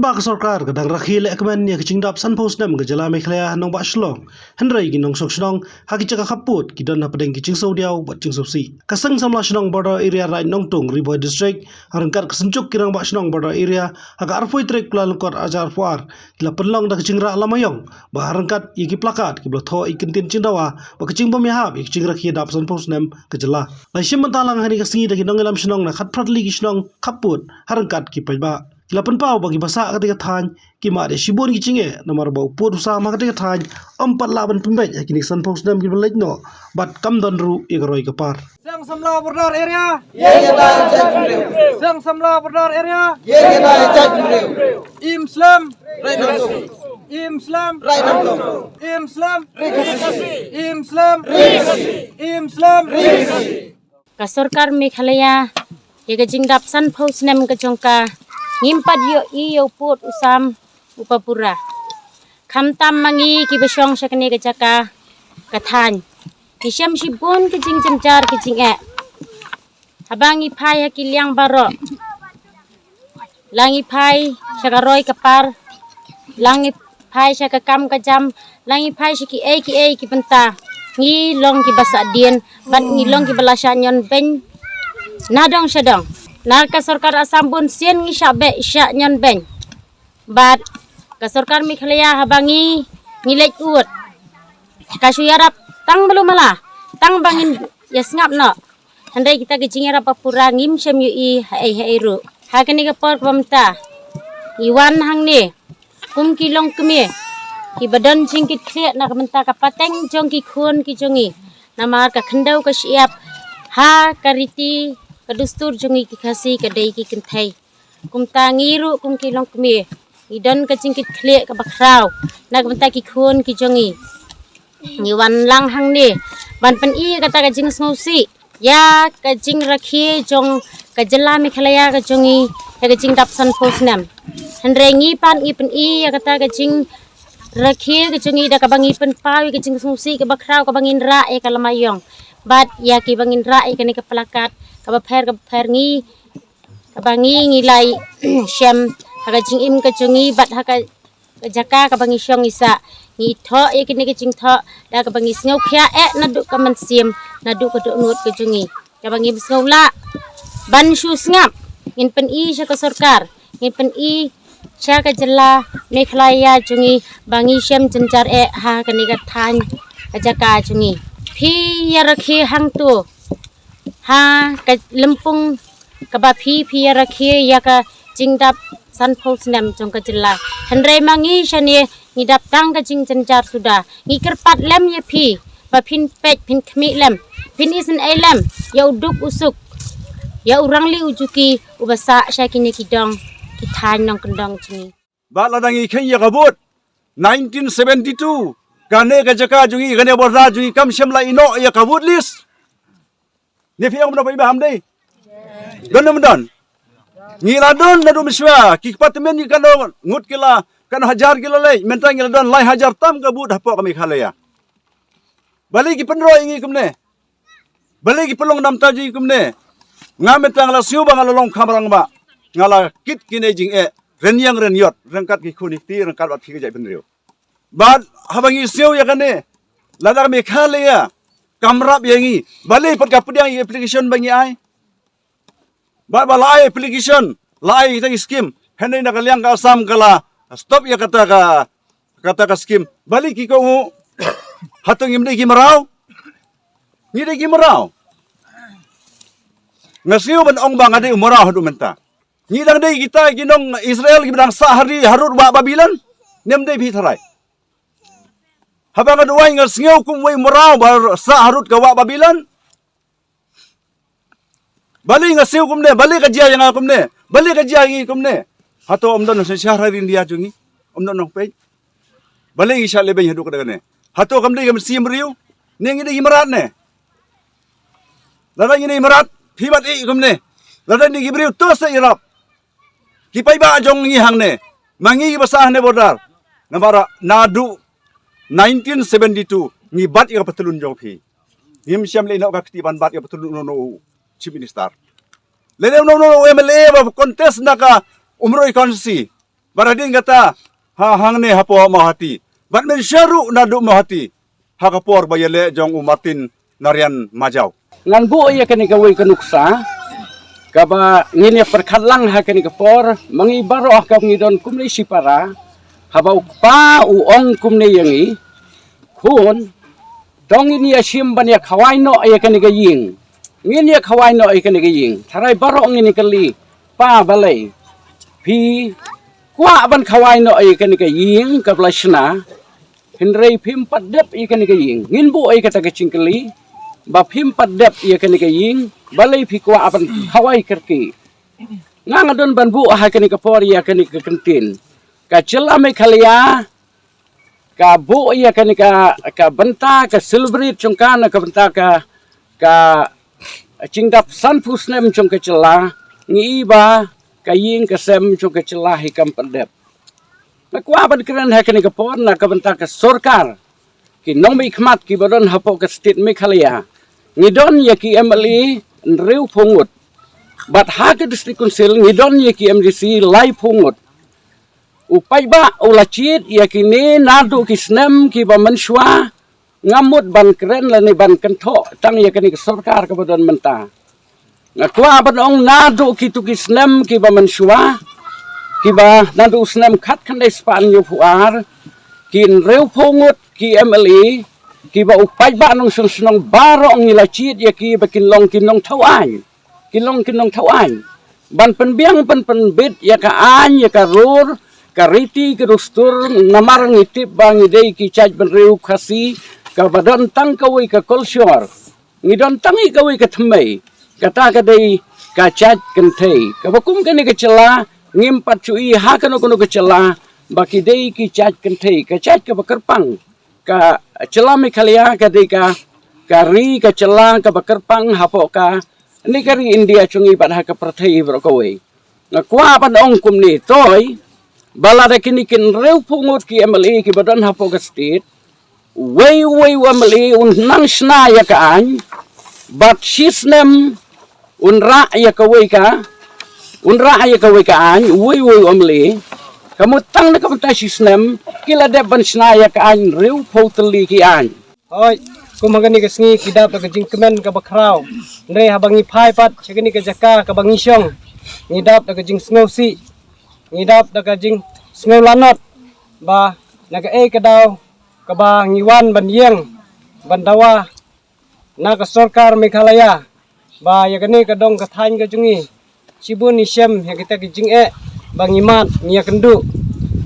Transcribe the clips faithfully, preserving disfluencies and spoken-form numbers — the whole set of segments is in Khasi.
Spah ka sorkar ka dang rakhe lehkmen ïa ka jingdap sanphew snem ka jylla Meghalaya ha nongbah Shillong. Hynrei ki nongshong shnong ha ki jaka khappud ki don hapdeng ki jingsngewdiaw bad jingsngewsih. Ka seng samla shnong Border Area Raid Nongtung, Ri Bhoi District, ha ryngkat ka synjuk ki rangbah shnong Border Area, ha ka arphew tarik Kyllalyngkot arhajar arphew ar, ki la pynlong da ka jingrah lama ïong bad ha ryngkat ïa ki plakat kiba la thoh ïa ki kyntien jingdawa bad ka jingbym ïahap ïa ka jingrakhe dap sanphew snem ka jylla. La shim bynta lang ha kane ka sngi da ki nongïalam shnong na khatphra tylli ki shnong khappud ha ryngkat ki paidbah. Ki la pynpaw ba kiba sah ha katei ka thaiñ ki mad ïa shibun ki jingeh namar ba u pud u sam ha katei ka thaiñ ym pat lah ban pynbeit ha kine ki sanphew snem kiba la leit noh bad kam don ruh ïa ka roi ka par. Seng samla Border Area. Seng samla Border Area. Im slem. Im slem. Im slem. Im slem. Im slem. Ka sorkar Meghalaya, ïa ka jingdap sanphew snem ka jong ka, ngim pat ïohi ïa u pud u sam uba pura. Khamtam ma ngi kiba shong sha kane ka jaka ka thaiñ, ngi shem shibun ki jingjynjar ki jingeh. Haba ngi phai ha ki liang baroh, la ngi phai sha ka roi ka par, la ngi phai sha ka kam ka jam, la ngi phai sha kiei kiei ki bynta, ngi long kiba sahdien bad ngi long kiba la shah ñion beiñ na dong sha dong. Na ka sorkar Assam bun sien ngi shah beh shah ñion beiñ. Bad ka sorkar Meghalaya haba ngi, ngi leit ud, ka shu ïarap tang malu mala, tang ba ngin ïa sngap noh. Hynrei kita ki jingïarap ba pura ngim shym ïohi haei haei ruh. Ha kane ka por kaba mynta ngi wan hangne kum ki longkmie kiba don jingkitkhlieh na ka bynta ka pateng jong ki khun ki jong ngi. Namar ka khyndew ka shyiap ha ka riti ka dustur jong ngi ki Khasi ka dei ki kynthei. Kumta ngi ruh kum ki longkmie ngi don ka jingkitkhlieh kaba khraw na ka bynta ki khun ki jong ngi. Ngi wan lang hangne ban pyni ïa kata ka jingsngewsih ïa ka jingrakhe jong ka jylla Meghalaya ka jong ngi ïa ka jingdap sanphew snem. Hynrei ngi pat ngi pyni ïa kata ka jingrakhe ka jong ngi da kaba ngi pynpaw ïa ka jingsngewsih kaba khraw kaba ngin rah ïa ka lama ïong bad ïa kiba ngin rah ïa kane ka plakat kaba pher kaba pher ngi kaba ngi ngi la shem ha ka jingim ka jong ngi bad ha ka jaka kaba ngi shong ngi sah. Ngi thoh ïa kine ki jingthoh da kaba ngi sngewkhia eh naduh ka mynsiem, naduh ka dohnud ka jong ngi, kaba ngim sngew lah ban shu sngap. Ngin pyni sha ka sorkar, ngin pyni sha ka jylla Meghalaya jong ngi ba ngi shem jynjar eh ha kane ka thaiñ ka jaka jong ngi. Phi ïa rakhe hangto ha ka lympung kaba phi phi ïa rakhe ïa ka jingdap sanphew snem jong ka jylla. Hynrei ma ngi shane ngi dap tang ka jingjynjar suda. Ngi kyrpad lem ïa phi ba phin peit phin khmih lem, phin isynei lem ïa u duk u suk, ïa u rangli u juki uba sah sha kine ki dong ki thaiñ nongkyndong jong ngi. Ba lada ngi kheiñ ïa ka vote nineteen seventy-two, kane ka jaka jong ngi, kane ka border jong ngi kam shym la ïeh noh ïa ka vote list. Ne phi ong ba dei, phi ba ham dei? Don ne ym don? Ngi la don naduh mynshuwa, ki kpa tymmen ngi katno ngut ki la, katno hajar ki la leit, mynta ngi la don lai hajar tam ka vote hapoh ka Meghalaya. Balei ki pynroi ïa ngi kumne? Balei ki pynlong namta jong ngi kumne? Nga mynta nga la sngew ba nga la long kham rangbah. Nga la kit kine jingeh rynïeng rynïot ryngkat ki khun ki kti, ryngkat bad phi ka jaitbynriew. Bad haba ngi sngew ïa kane, lada ka Meghalaya kam rap ïa ngi, balei pat ka pdiang ïa application ba ngi ai? Bad ba la ai application, la ai kita ki scheme, hynrei na ka liang ka Assam ka la stop ïa kata ka, kata ka scheme. Balei ki kohnguh? Hato ngim dei ki mraw? Ngi dei ki mraw. Nga sngew ban ong ba nga dei u mraw haduh mynta. Ngi dang dei kita ki nong Israel kiba dang sah ha ri harud wah Babilon. Ne ym dei phi tharai? Haba nga duwai nga sngew kum uwei u mraw ba sah harud ka wah Babilon. Balei nga sngew kumne, balei ka jia ïa nga kumne, balei ka jia ïa ngi kumne. Hato ym don synshar ha ri India jong ngi? Ym don nongpeit. Balei ngi shah lehbeiñ haduh katta kane? Hato kam dei ka mynsiem briew? Ne ngi dei ki mrad ne? Lada ngi dei mrad, phi bat ïa kumne. Lada ngi dei ki briew to sa ïarap. Ki paidbah jong ngi hangne, ma ngi kiba sah hangne border. Namar naduh nineteen seventy-two ngi bat ïa ka patlun jong phi. Ngim shym leh noh ka kti ban bat ïa ka patlun uno uno u Chief Minister. Leh leh uno uno u M L A ba contest na ka Umroi constituency. Bad hadien kata, ha hangne hapoh Mawhati. Bad mynshwa ruh naduh Mawhati, ha ka por ba ïaleh jong u Martin Narayan Majaw. Ngan buh ïa kane kawei ka nuksa kaba ngin ïa pyrkhat lang ha kane ka por, ma ngi baroh kaba ngi don kumne shipara, haba u kpa u ong kumne ïa ngi, khun, to ngin ïa shim ban ïa khawai noh ïa kane ka ïing. Ngin ïa khawai noh ïa kane ka ïing. Tharai baroh ngin ïa kylli, pa, balei phi kwah ban khawai noh ïa kane ka ïing kaba la shna, hynrei phim pat dep ïa kane ka ïing? Ngin buh ïa kata ka jingkylli, ba phim pat dep ïa kane ka ïing, balei phi kwah ban khawai kyrkieh? Nga nga don ban buh ha kane ka por ïa kane ka kyntien. Ka jylla Meghalaya ka buh ïa kane ka, ka bynta, ka celebrate jong ka na ka bynta ka, ka jingdap sanphew snem jong ka jylla, ngi i ba ka ïing ka sem jong ka jylla hi kam pat dep. Nga kwah ban kren ha kane ka por na ka bynta ka sorkar, ki nongmihkhmat kiba don hapoh ka state Meghalaya. Ngi don ïa ki M L A hynriewphew ngut. Bad ha ka District Council ngi don ïa ki M D C laiphew ngut. U paidbah u la jied ïa kine naduh ki snem kiba mynshuwa. Ngam mut ban kren lane ban kynthoh tang ïa kane ka sorkar kaba don mynta. Nga kwah ban ong naduh kitu ki snem kiba mynshuwa, kiba naduh u snem khatkhyndai spah hynñiewphew ar, ki hynriewphew ngut ki M L A, kiba u paidbah nongshong shnong baroh ngi la jied ïa ki ba kin long ki nongthaw aiñ. Ki long ki nongthaw aiñ ban pynbiang, pyn pynbit ïa ka aiñ, ïa ka rule, ka riti ka dustur, namar ngi tip ba ngi dei ki jaitbynriew Khasi kaba don tang kawei ka culture. Ngi don tang ïa kawei ka thymmei, kata ka dei ka jait kynthei. Kaba kum kane ka jylla ngim pat ju i ha kano kano ka jylla ba ki dei ki jait kynthei, ka jait kaba kyrpang. Ka jylla Meghalaya ka dei ka, ka ri, ka jylla kaba kyrpang hapoh kane ka ri India jong ngi bad ha ka pyrthei baroh kawei. Nga kwah ban ong kumne, toi ba lada kine ki hynriewphew ngut ki M L A kiba don hapoh ka state, uwei uwei u M L A un nang shna ïa ka aiñ, bad shi snem un rah ïa kawei ka, un rah ïa kawei ka aiñ, uwei uwei u M L A. Ka mut tang na ka bynta shi snem ki la dep ban shna ïa ka aiñ hynriewphew tylli ki aiñ. Hooid, kum ha kane ka sngi ki dap da ka jingkmen kaba khraw. Hynrei haba ngi phai pat sha kane ka jaka kaba ngi shong, ngi dap da ka jingsngewsih, ngi dap da ka jingsngew lanot ba na kaei ka daw kaba ngi wan ban ïeng ban dawa na ka sorkar Meghalaya ba ïa kane ka dong ka thaiñ ka jong ngi, shibun ngi shem ïa kita ki jingeh ba ngi mad, ngi ïakynduh.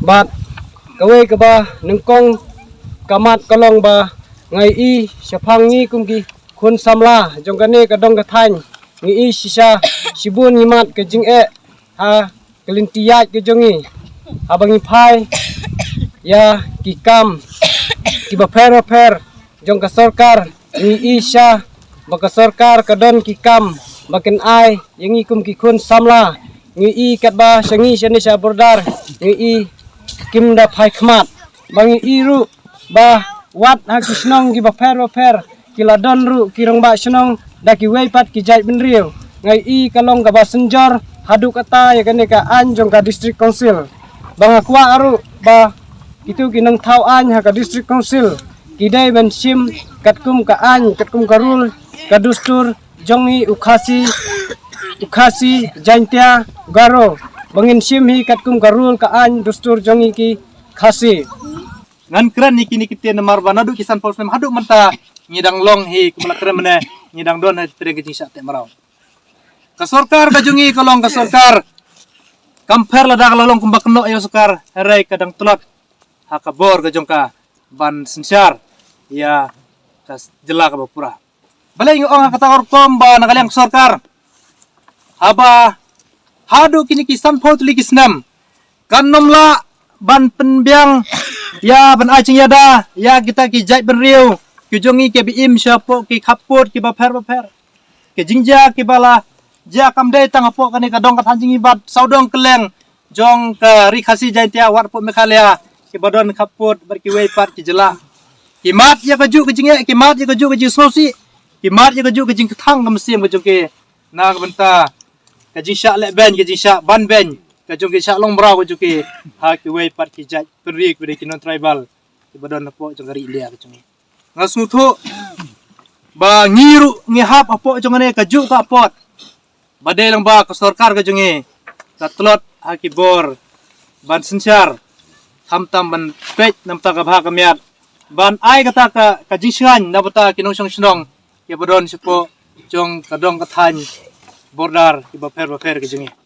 Bad kawei kaba nyngkong ka mat ka long ba nga i shaphang ngi kum ki khun samla jong kane ka dong ka thaiñ, ngi i shisha shibun ngi mad ka jingeh ha ka lynti ïaid ka jong ngi. Haba ngi phai ïa ki kam kiba pher ba pher jong ka sorkar, ngi i shisha ba ka sorkar ka don ki kam ba kin ai ïa ngi kum ki khun samla. Ngi i katba sha ngi shane sha border, ngi i kim da phai khmat. Ba ngi i ruh ba wat ha ki shnong kiba pher ba pher ki la don ruh ki rangbah shnong da kiwei pat ki jaitbynriew. Nga i ka long kaba synjor haduh katta ïa kane ka aiñ jong ka District Council. Ba nga kwah ruh ba kitu ki nongthaw aiñ ha ka District Council ki dei ban shim katkum ka aiñ, katkum ka rule, ka dustur jong ngi u Khasi, u Khasi, Jaintia, Garo. Ba ngin shim hi katkum ka rule, ka aiñ, dustur jong ngi ki Khasi. Ngan kren ïa kine ki ktien namar ba naduh ki sanphew snem haduh mynta ngi dang long hi, kumba la kren mynne, ngi dang don ha pdeng ka jingshah teh mraw. Ka sorkar ka jong ngi ka long ka sorkar kam pher lada ka la long kumba kynnoh ïa u sorkar, hynrei ka dang tlot ha ka bor ka jong ka ban synshar ïa ka jylla kaba pura. Balei nga ong ha kata ka rukom? Ba na ka liang ka sorkar, haba haduh kine ki sanphew tylli ki snem kan nym lah ban pynbiang ïa, ban ai jingïada ïa kita ki jaitbynriew ki jong ngi kiba im shapoh ki khappud kiba pher ba pher. Ki jingjia kiba la jia kam dei tang hapoh kane ka dong ka thaiñ jong ngi bad sawdong kylleng jong ka Ri Khasi Jaintia wat hapoh Meghalaya, kiba don khappud bad kiwei pat ki jylla. Ki mad ïa kajuh ka jingeh, ki mad ïa kajuh ka jingsngewsih, ki mad ïa kajuh ka jingkthang ka mynsiem ka jong ki na ka bynta ka jingshah leh beiñ, ka jingshah ban beiñ ka jong ki shah long mraw ka jong ki ha kiwei pat ki jait pynri kiba dei ki non tribal kiba don hapoh jong ka ri India ka jong ngi. Nga sngewthuh ba ngi ruh ngi hap hapoh jong kane kajuh ka apot ba dei lang ba ka sorkar ka jong ngi ka tlot ha ki bor ban synshar, khamtam ban peit namar ka bha ka miat, ban ai kata ka, ka jingshngaiñ na bynta ki nongshong shnong kiba don shapoh jong ka dong ka thaiñ border kiba pher ba pher ka jong ngi.